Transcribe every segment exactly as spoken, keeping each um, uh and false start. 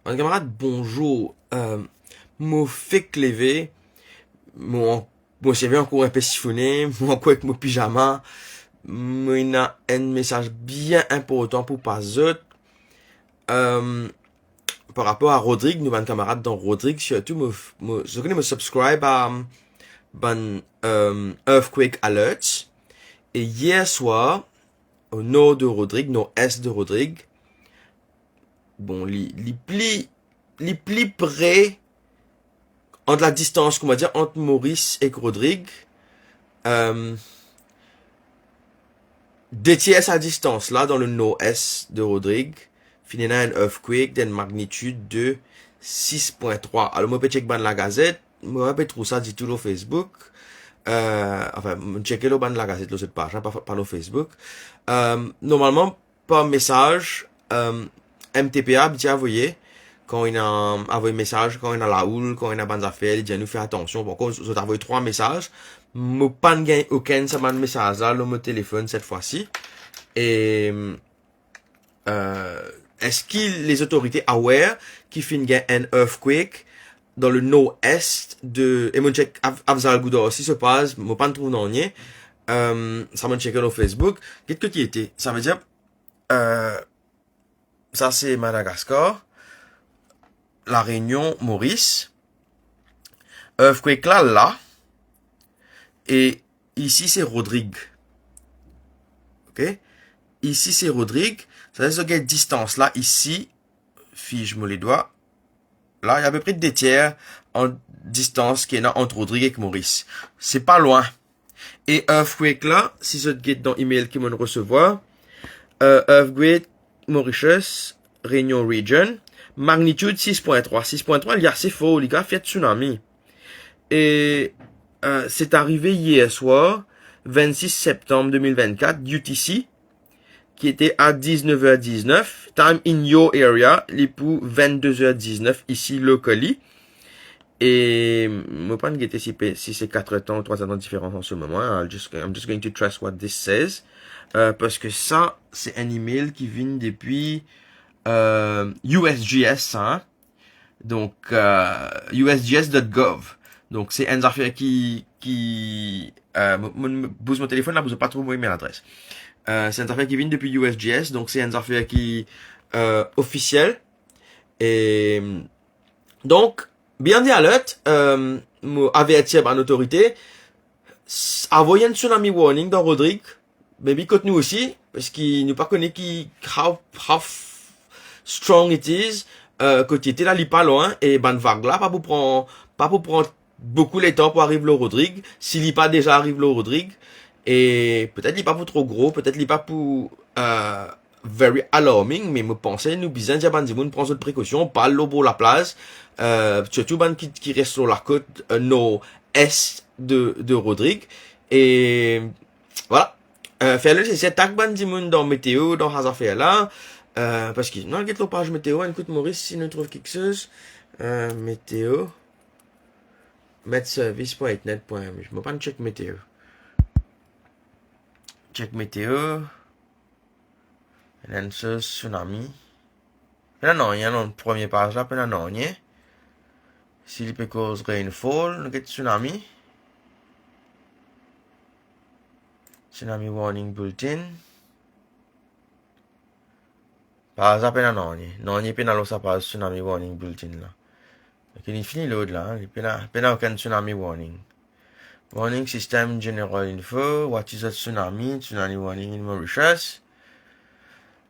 Bann kamarad, bonzour. Euh, mo fek leve, mo an-, mo seve ankor inpe sifone, mo ankor ek mo pizama. Mo ena enn mesaz bien inportan pou pas zot. Euh, par rapor a Rodrig, nou bann kamarad dan Rodrig, sirtou mo, mo, zot kone mo subscribe a, bann, euh, earthquake alerts. E yer swar, o nor de Rodrig, nor-es de Rodrig, bon, li, li pli, li pli pre ant ladistans, kouma dir, ant Moris ek Rodrig, euh, de tier sa distans la, dan le nor-es de Rodrig, finn ena enn earthquake d'enn magnitid de sis pwin trwa. Alor, mo pe check bann lagazet, mo pa pe trouv sa ditou lor Facebook. Euh, anfin, mo cheke lor bann lagazet, lor zot paz, pa, pa lor Facebook. Euh, normalman, par mesaz, euh, M T P A abitie avoye, kan ena, avoy mesaz, kan ena laoul, kan ena bann zafer, li dir nou fer atansion. Bon, ankor, zot avoy trwa mesaz. Mo pa'nn gagn okenn sa bann mesaz la lor mo telefonn set fwa si. E, euh, eski lezotorite aware ki finn gagn enn earthquake dan le nor-es de, e mo check Af-, Afzal Goudar osi, so paz, mo pa'nn trouv nanye. Euh, sa mo check lor Facebook. Get kot li ete. Savedir, euh, sa se Madagaskar, La Reynion, Moris. Earthquake la, la. E isi se Rodrig. Ok? Isi se Rodrig. Sa, zot gagn distans la, isi, fiz mo ledwa. La, ena apepre de tier an distans ki ena ant Rodrig ek Moris. Se pa lwin. E earthquake la, si zot get dan email ki mo'nn resevwar, euh, earthquake Mauritius, Réunion Region, magnitude sis pwin trwa. Sis pwin trwa, li ase for, li kapav fer tsunami. E, euh, se arive yer swar, vennsis septanm de mil vennkat, U T C, ki ete a diznef er diznef, time in your area, li pou vennde er diznef isi locally. E mo pa'nn gete si pe, si se kat er tan ou trwa er tan diferans an se moman. I'll just, I'm just going to trust what this says. Euh, parski sa, se enn email ki vinn depi, euh, U S G S, sa, hein. Donk, euh, U S G S dot gov. Donk, se enn zafer ki, ki, euh, mo, mo, mo bouz mo telefonn la pou zot pa trouv mo email adres. Euh, se enn zafer ki vinn depi U S G S, donk se enn zafer ki, euh, ofisiel. E, donk, be on the alert, euh, mo avertir bann otorite, s-, avoy enn tsunami warning dan Rodrig, maybe kot nou osi, parski nou pa kone ki, how, how f-, strong it is, euh, kot li ete la, li pa lwin, e bann vag la pa pou pran, pa pou pran boukou letan pou ariv lor Rodrig, si li pa deza ariv lor Rodrig, e petet li pa pou tro gro, petet li pa pou, euh, very alarming, me mo panse nou bizin dir bann dimoun pran zot prekosion, pa al lor bor laplaz, euh, sirtou bann ki, ki res lor lakot, euh, nor-es de, de Rodrig. E vwala. Euh, fer le neseser, tag bann dimoun dan meteo, dan sa zafer la, euh, parski nou al get lor paz meteo, enn kout Moris, si nou trouv kiksoz. Euh, meteo, metservice pwin etnet pwin M G. Mo pa'nn check meteo. Check meteo. Enn soz tsunami. Pena nanye, non, premie paz la, pena nanye. Si li pe koz rainfall, nou get tsunami. Tsunami warning bulletin. Paz la pena nanye. Nanye pena lor sa paz tsunami warning bulletin la. Donk, li fini load la, hein. Li pena, pena okenn tsunami warning. Warning system, general info, what is a tsunami, tsunami warning in Mauritius.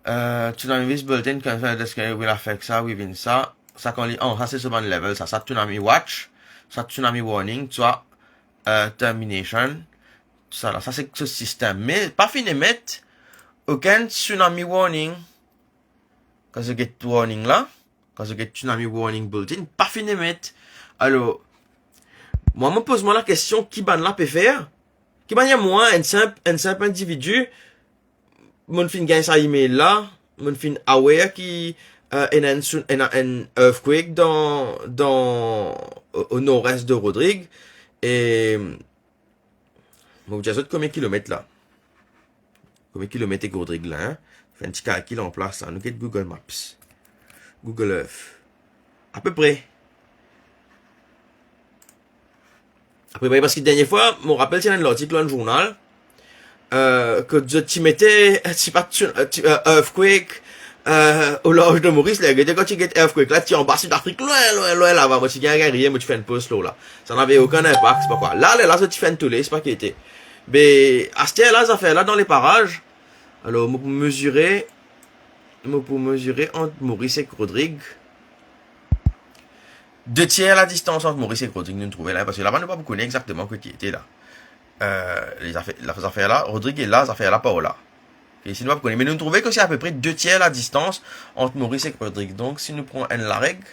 Euh, tsunami risk bulletin, confirm that the will affect sa, within sa. Sa kan li, oh, sa se so bann level, sa. Sa tsunami watch, sa tsunami warning, sa, euh, termination. Sa la, sa se so sistem. Me pa finn emet okenn tsunami warning. Kan zot get warning la, kan zot get tsunami warning bulletin, pa finn emet. Alor, mwa, mo poz mwa lakestion, ki bann la pe fer? Ki bann la, mwa, enn sinp, enn sinp individi, mo'nn finn gagn sa email la, mo'nn finn aware ki, euh, ena enn tsu-, ena enn earthquake dan, dan, o, o nor-es de Rodrig, e, mo pou dir zot konbien kilomet la. Konbien kilomet ek Rodrig la, hein? Fer enn ti kalkil an plas la. Nou get Google Maps. Google Earth. Apepre. Apepre, parski dernie fwa, mo rapel ti ena enn lartik lor enn zournal, euh, kot zot ti mete, ti pa ti, euh, ti, euh, earthquake, euh, o larz de Moris, ler gete kan ti get earthquake la, ti anba Sidafrik, lwin, lwin, lwin laba, mo ti gagn, gagn riye, mo ti fer enn post lor la. Sa nave okenn inpak, se pa kwa. La, ler la, zot ti fer enn tole, se pa ki ete. Be, aster la, zafer la, dan le paraz, alor, mo pou mezire, mo pou mezire ant Moris ek Rodrig. De tier ladistans ant Moris ek Rodrig nou trouve la, parski laba nou pa pou kone exakteman kot li ete la. Euh, le zafer, la, zafer la, Rodrig e la, zafer la par la. Ok, si nou pa pou kone, me nou trouve ki se apepre de tier ladistans ant Moris ek Rodrig. Donk, si nou pran enn lareg,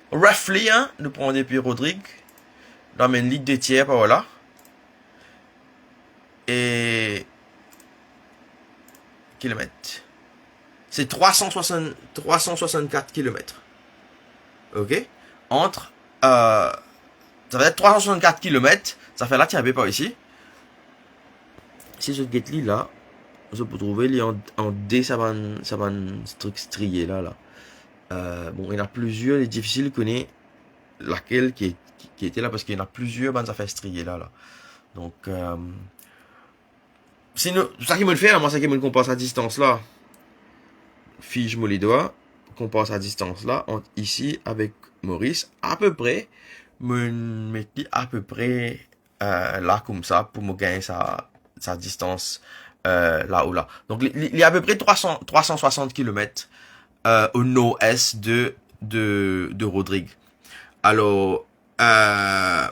roughly, hein, nou pran depi Rodrig, nou amenn li de tier par la. E kilomet. Se trwa san swasant, trwa san swasannkat kilomet. Ok? Ant, euh, sa ve dir trwa san swasannkat kilomet, zafer la ti inpe par isi. Si zot get li la, zot pou trouve li an, an de sa bann, sa bann strik striye la, la. Euh, bon, ena plizier, li difisil kone lakel ki, ki, ki ete la, parski ena plizier bann zafer striye la, la. Donk, euh, si nou, sa ki mo'nn fer la, mwa, sa ki mo'nn konpar sa distans la. Fiz mo ledwa, konpar sa distans la ant isi avek Moris, apepre, mo'nn met li apepre, euh, la koumsa pou mo gagn sa, sa distans, euh, la ou la. Donk, li, li, li apepre trwa san, trwa san swasant kilomet, euh, o nord-est de, de, de Rodrig. Alor, euh,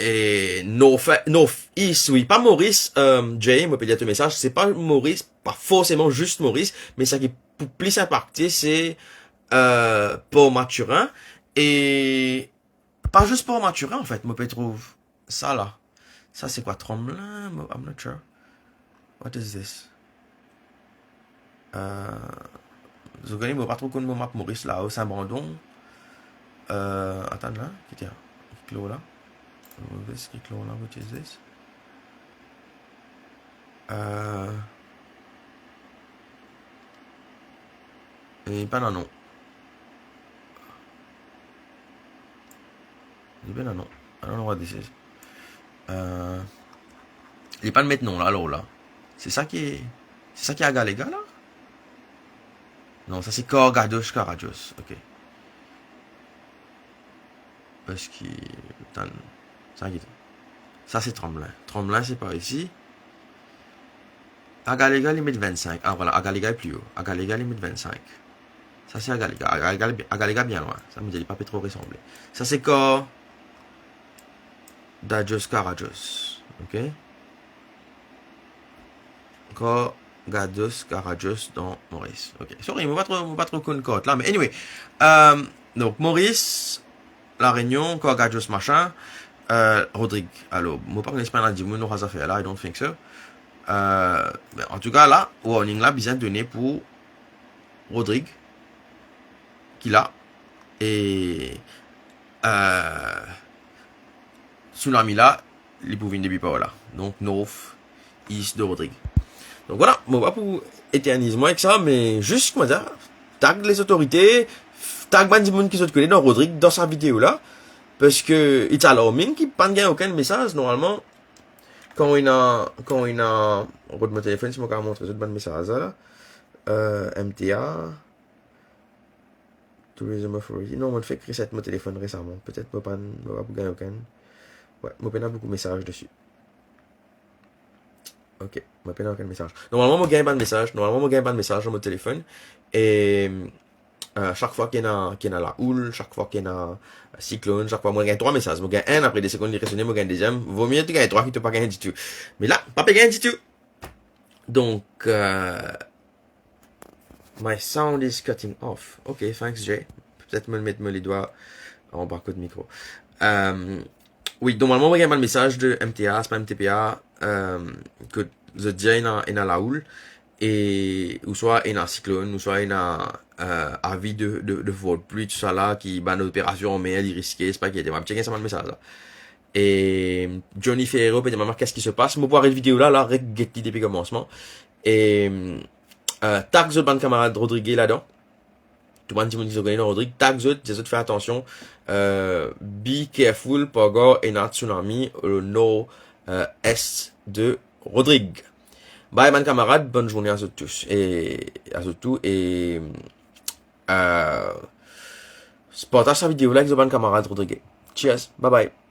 e north, north east, wi, pa Moris, euh, Jay, mo pe lir to mesaz, se pa Moris, pa forseman zis Moris, me sa ki pou plis inpakte, se, euh, Port Mathurin, e pa zis Port Mathurin, anfet, mo pe trouv sa la. Sa se kwa, tranblemann? Mo, I'm not sure. What is this? Euh, zot kone, mo pa tro konn mo map Moris la, o Sin Brandon. Euh, atann la, ki ete la? Ki kolor la? What is this? Ki kolor la? What is this? Euh, e pa la non. Li pena non. I don't know what this is. Euh, li pa'nn met non la, lor la. Se sa ki, se sa ki Agalega la? Non, sa se Cargados Carajos. Ok. Parski, atann, sa ki, sa se Tremblant. Tremblant se par isi. Agalega li met vennsenk. Ah, vwala, Agalega li pli o. Agalega li met vennsenk. Sa se Agalega. Agalega, Agalega bien lwin. Sa mo dir li pa pe tro resanble. Sa se Cargados Carajos. Ok? Cargados Carajos dan Moris. Ok. Sorry, mo pa tro, mo pa tro konn kart la, me anyway. Euh, donk, Moris, La Réunion, Cargados, machin, euh, Rodrig. Alor, mo pa kone si pena dimoun lor sa zafer la, I don't think so. Euh, me antouka, la, warning la bizin done pou Rodrig, ki la, e, euh, tsunami la, li pou vinn depi par la. Donk, north, east de Rodrig. Donk, vwala, mo pa pou eterniz mwa ek sa, me zis, kouma dir, tag lezotorite, tag bann dimoun ki zot kone dan Rodrig, dan sa video la, parski it's alarming ki pa'nn gagn okenn mesaz, normalman, kan ena, kan ena, rod mo telefonn, si mo kapav montre zot bann mesaz la, euh, M T A, Tourism Authority. Non, mo fek reset mo telefonn resaman. Petet mo pa'nn, mo pa pou gagn okenn. Wi, mo pena boukou mesaz desi. Ok, mo pena okenn mesaz. Normalman, mo gagn bann mesaz. Normalman, mo gagn bann mesaz dan mo telefonn. E, euh, sak fwa ki ena, ki ena laoul, sak fwa ki ena siklonn, sak fwa mo gagn trwa mesaz. Mo gagn enn, apre de segonn li resone, mo gagn deziem. Vomie to gagn trwa ki to pa gagn ditou. Me la, pa pe gagn ditou. Donk, euh, My sound is cutting off. Ok, thanks, Jay. Petet mo met mo ledwa anba kot mikro. Euh, wi, normalman, mo gagn bann mesaz de M T A, se pa M T P A, euh, kot zot dir ena, ena laoul, e, ouswa ena siklonn, ouswa ena, euh, avi de, de, de fort pli, tousala, ki bann operasion anmer, li riske, se pa ki ete. Mo pa ti gagn sa bann mesaz la. E Johnny Ferrero pe demann mwa, "Qu'est-ce qui se passe?" Mo pou aret video la, la, reget li depi komansman. E, euh, tag zot bann kamarad Rodriguez ladan. tou bann dimoun ki zot kone dan Rodrig, tag zot, dir zot fer atansion, euh, be careful, pou gagn ena tsunami o nor, euh, est de Rodrig. Bye bann kamarad, bonn zourne a zot tous, e a zot tou, e, euh, partaz sa video la ek zot bann kamarad rodrigé. Cheers, bye bye.